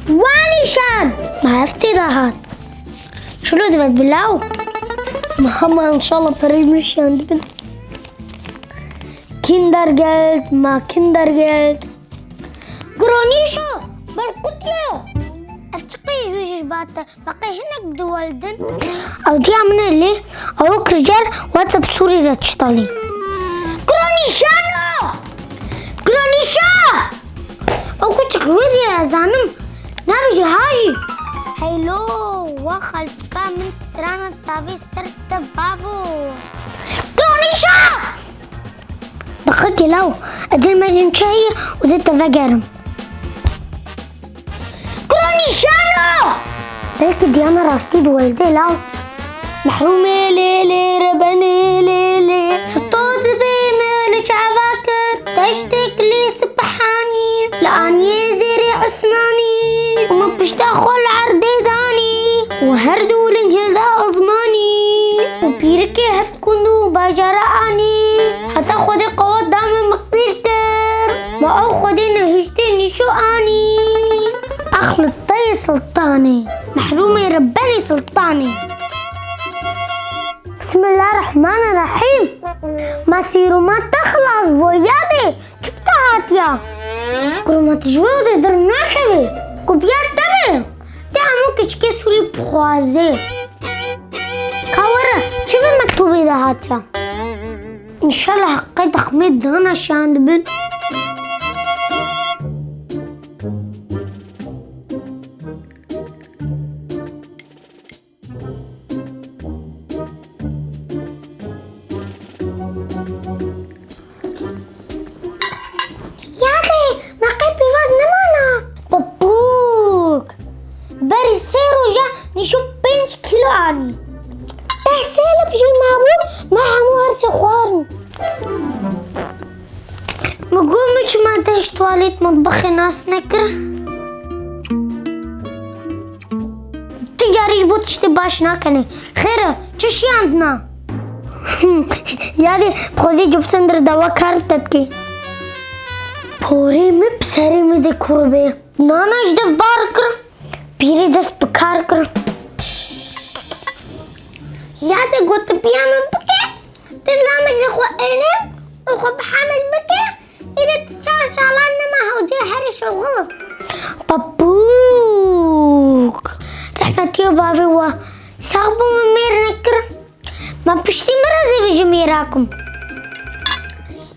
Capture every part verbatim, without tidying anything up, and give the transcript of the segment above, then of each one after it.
Wa nîşan! Ma ev tê de hat. Çilo divet bi law. Ma hema inşallah perê min şiyan dibin. Kindergeld, ma Kindergeld. Gronîşo, bel qutiyo. Ev çi qî ji wî jî ji bate? Baqê hinek diweldin. Ew diya min e lê, ew kircer WhatsApp Sûrî re çitalî. Gronîşano! Gronîşa! Ew kuçik wê diye zanim. Nabijî hajî. Heylo, wa xaltika min strana tavê ser te bavo. Gronîşa! Bixikî law, ez dil mecim çayî û dê te vegerim. Kuro nîşano! Belkî diya me rastî diwelidê law. Mehrûmê lê lê rebenê lê lê. Fito dibê me li çava kir. Teştek lê sipihanî. Li aniyê zêrê Usmanî. Û min pişta xwe li erdê danî. Û her du ling hilda ezmanî. Û pîrikê heft Kund û bajara anî, heta Xwedê qewet da min miqîr kir. Ma ew Xwedê nehiştê nîşo anî. Ax li teyê siltanê, mehrûmê rebenê siltanê. Bismillah Rehman Rehîm. Ma sîrûma te xilas bû yadê, çi bi te hatiya? Kurma tu ji wê odê dernaxevî. Kopya te be. Te hemû keçikê Sûrî bixwaze. Ka were, çi vê mektûbê de hatiya? Înşallah heqê dexmê dana şiyan dibin. Yadê, me qey pîvaz nemana. Qupûk. Berî sê roja nîşo pênc kîlo anî. Deh sêlib jî mabû, me hemû her çi xwarin. Min got min çima te ji tuwalet metbexê nas nekir? Tu carî ji bo tiştê baş nakenê. Xêr e, çi şiyandina? Yadê, bi xwedê copsen dir dawa kar te dikê. Porê min bi serê min de kurbê. Nana ji dev bar kir. Pîrê dest bi kar kir. Yadê, gotibiya min bike. Dizla min ji xwe êne û xwe bi hemil bike. Îdî tu çar salan nema hewcê herî şoxil. Papûk. Rehmetiya bavê we. Sax bû min mêr nekir. Ma piştî min re zî vê ji mêra kim.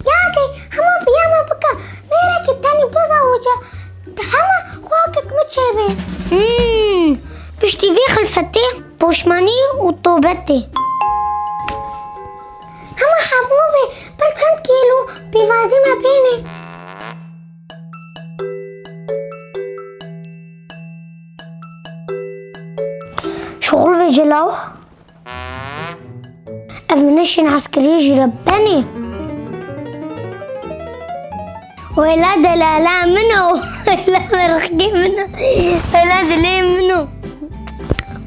Yadê, hema biya me bike. Mêrekî tenî bizawice. Hema xwakek min çêbê. Hmm. Piştî vê xilfetê poşmanî û tobetê. Hema hemû bê, pir çend kîlo pîvazî me bênê. Şoxil vê jelaw. Ev min neşîn eskiriyê jî re benê. Wela delala min o. Wela merxkê min o. Wela dilê min o.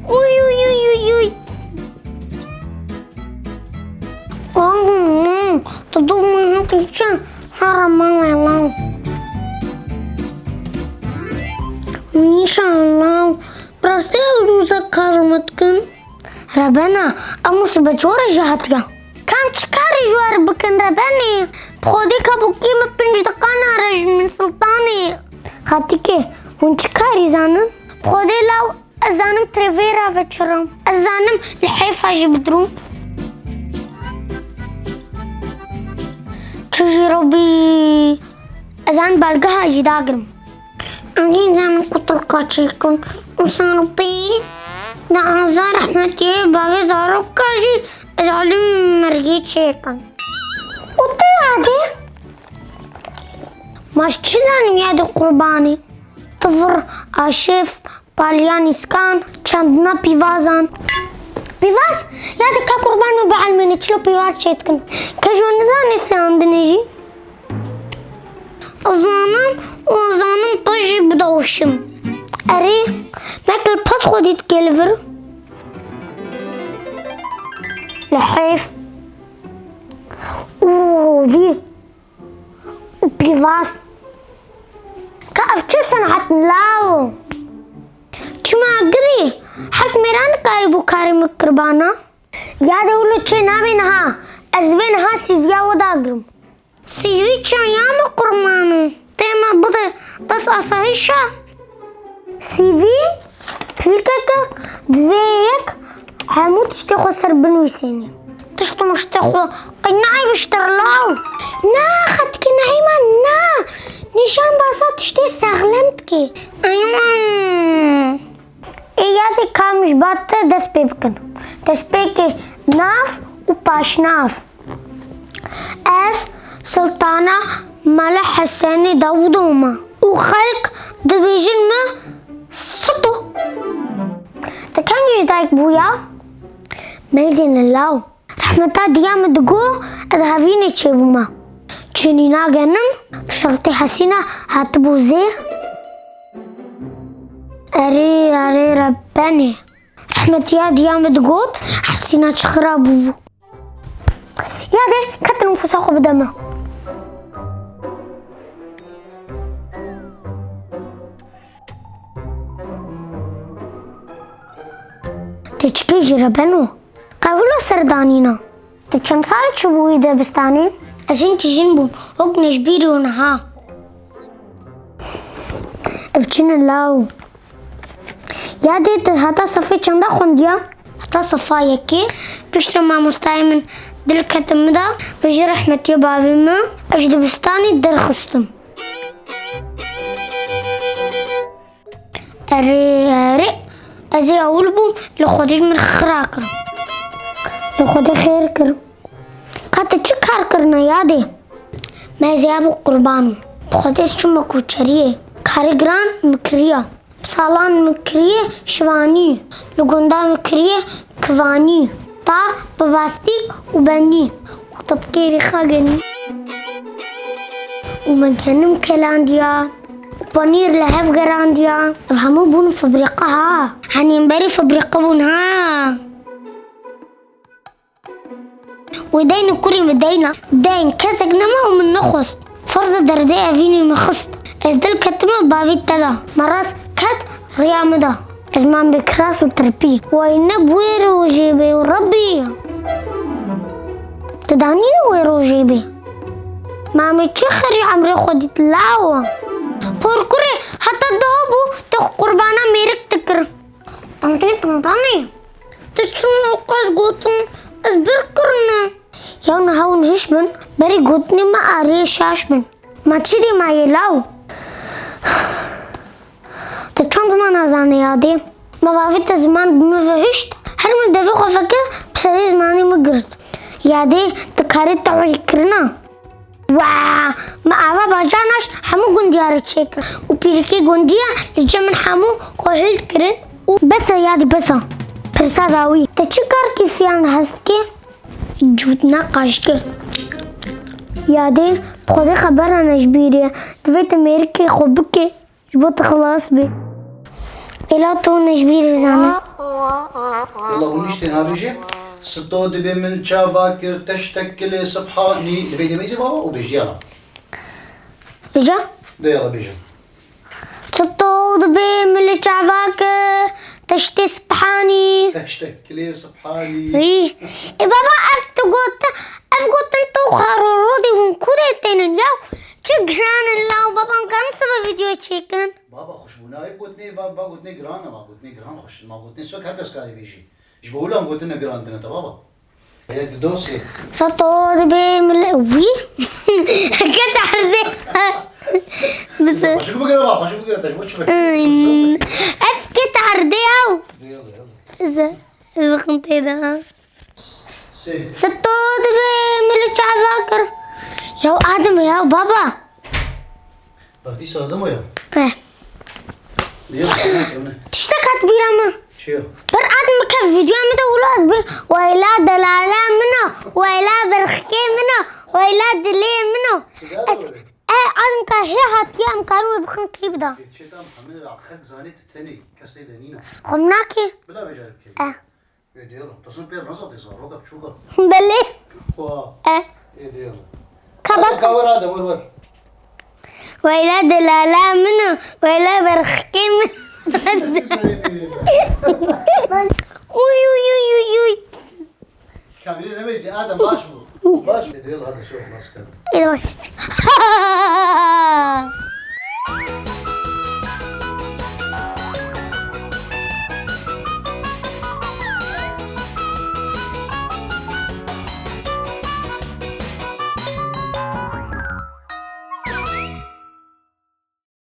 Uy, uy, uy, uy, uy. Aa, tu dov min hatice hara malê lan. Înşallah. Rastî ew dûze kar me dikin. Rebena, ev musîbet ji we re jî hatiye. Ka em çi karî ji we re bikin Rebenê? Bi Xwedê kabûkê min pênc deqa nare ji min Siltanê. Xatîkê, hûn çi karî zanin? Bi Xwedê law ez zanim trevê re veçirim. Ez zanim li hêfa jî bidirim. Çi jî re bî, ez zanim balgeha jî dagirim. Em hîn zanin qutilka çêkin û sanopeyî di aza rehmetiyê bavê zaroka jî ez alî mergê çêkin. Û tu yadê? Ma ji çi zanî yadê qurbanî? Tivir, aşêf, paliyan îskan, çandina pîvazan. Pîvaz? Yadê ka qurban min bielmêne çilo pîvaz çêdikin. Ke ji we nizanê seyandinê jî? Ez zanim û ez zanim paş jî bidawişim. Erê, mek li paş xwedî dikê li vir. Li hêf. Û rovî. Û pîvaz. Ka ev çi senat in lawo? Çima girî? Heft mêran nikarîbû karê min kirbana. Ya de wilo çê nabe niha. Ez divê niha sîviya we dagirim. Sîvî çaya min qurbano. Tê me bide dest asayîşa. Sîvî pilkeke divê yek hemû tiştê xwe ser binivîsênî. Tişt û miştê xwe. Qey nayê biştir law. Na, xetkê nayê me na. Nîşan basa tiştê sexlem dike. Eywan. Ê yadê ka min ji ba te dest pê bikin. Destpêkê nav û paşnav. Ez Sultana Mala Hesenê Dawudo me û xelk dibêjin min Sito. Te kengî ji dayik bûya? Meyzên law. Rehmeta diya min digot, ez hevînê çêbûme. Çênîna genim, şertê Hesîna hatibû zê. Erê, erê, rebenê. Rehmetiya diya min digot, Hesîna çi xira bûbû. Ya de, ketin nifûsa xwe bide me. Te çi kir ji rebeno? Qewilo ser danîna. Tu çend sal çûbûyî dibistanê? Ez hîn tijîn bûm, wek nejbîrî û niha. Ev çi ne law? Ya dê tu heta sefê çenda xwendiya? Heta sefa yekê. Piştre mamostayê min dil kete min de, vêjî rehmetiyê bavê min, ez ji dibistanê derxistim. Erê, erê, ez ê ewil bûm, li Xwedê ji min xira kirim. Li Xwedê xêr kirim. Ka tu çi kar kirine yadê? Me ez ê bû qurban im. Bi Xwedê ez çûme koçeriyê. Karê giran min kiriya. Bi salan min kiriye şivanî. Li gunda min kiriye kivanî. Tar bi bastîk û benî. Û tepkê rêxa genî. Û me genim kelandiya. Û panîr li hev gerandiya. Ev hemû bûn fabrîqa ha. Henên berî fabrîqa bûn ha. Wê deyne kurê min deyna. Deyn kesek nema û min nexwest. Ferze derdê evînê min xist. Ez dil ketime bavê te de. Me rast ket riya min de. Ez mam bê kiras û tirpî. Wey ne bi wê rojê bê û Rebbî. Tu danîne wê rojê bê. Mamê çi xerî emrê xwe dît lawa. Porkurê heta daha bû te xwe qurbana mêrik dikir. Tantê tantanê. Tu çima qas gotin ez bir kirine? Ya niha hûn hiş bin, berî gotinê me arê şaş bin. Ma çi dê ma yê law? Tu çend ziman zanê yadê? Ma bavê te ziman bi min ve hişt, her min devê xwe veke bi serê zimanê min girt. Yadê tu karê te wî kirina? Wa, me ava bajar naş hemû gundiya re çêkir û pîrikê gundiya li cem min hemû xwe hil kirin û bes e yadî bes e. Pirsa dawî. Te çi kar kisiyan hez dike? Cût ne qaşke. Yadê, bi Xwedê xebera ne ji bîrê. Divê te mêrikê xwe bike. Ji bo tu xilas bî. Êla tu ne ji bîrê zane. Wela hûn niştên ha bêjê. Sito dibê min çava kir, teştek kilê sibhanî. Divê demeyzê baba û bêjiya la. Bêja? De yala bêje. Sito dibê min li çava kir, teştê sibhanî. Teştek kilê sibhanî. Î. E baba, ev tu got, ev gotin tu xaro rodî hûn ku dê tênin ya? Çi giran in law, baban kan sibe video çêkin. Baba, xweşbûna ev gotinê, va, va gotinê giran e, va gotinê giran xweş in, ma gotinê sibek her kes karê bêjî. Ji bo wilo em gotin ne giran tine te baba. Yek, du, sê. Sato dibê min li wî. Heke te erdê. Bize. Xweşik bigire baba, xweşik bigire te, ji bo çi bigire? Ev ke te erdê ew. Yala, yala. Ze, ez bixim tê de. Sê. Sito dibê min li çava kir. Ya Adem ya baba. Bak, dîsa Adem o ya. Eh. Diyor, ne, ne? Tiştek hat bîra min. Çi yo? Bir Adem ke video min de wilo ez bî. Weyla delala min o. Weyla berxikê min o. Weyla dilê min o. Ez, e, Adem ke hê hatiye em karin wê bixin klîp da. Çê tam hemî ra xek zanî tu tenê, kesê de nîna. Xwe min nakê. Bila becerip kê. Eh. Ê, diyalo, tu sin pêr neza dê zaroka biçûka. Belê. Xwa. E. Ê, diyalo. Ka bak. Ka wer hade, wer, wer. Weyla delala min o, weyla berxikê min. Adem baş bû. Baş. Hadi yallah, hadi şov maske. Yavaş.